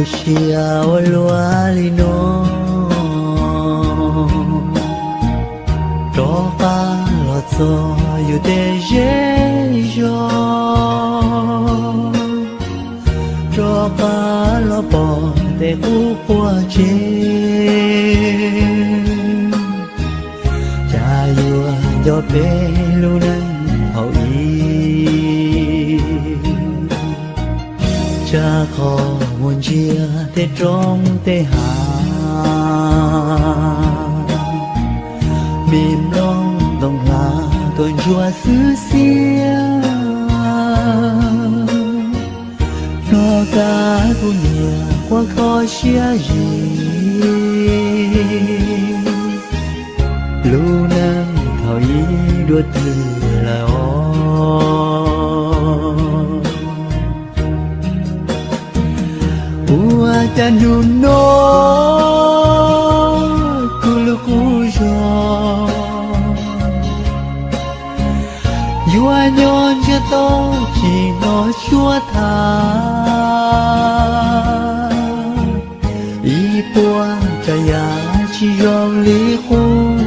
Ua siab ua luag li no, rov qab los txog yus tej zej zog, rov qab los pom tej qub qua tsev. Cas yuav nco peb lub neej thaum ub, tsam qhov muaj ntsia tej roob tej hav, me nplooj ntoo hlav tuaj ntsuab xwb xiab. Hnov kab kuv niam quaj kho siab zim, lub neej thaum ub dua twg lawm os. Ua cas hnub no kuv lub qub zog yuav nyob ntsiag to tsis hnov suab tham, ib puas tsav yam tsis zoo li qub.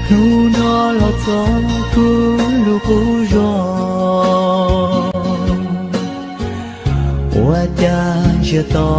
Hnub no los txog kuv lub qub zog, ua cas ntsiag to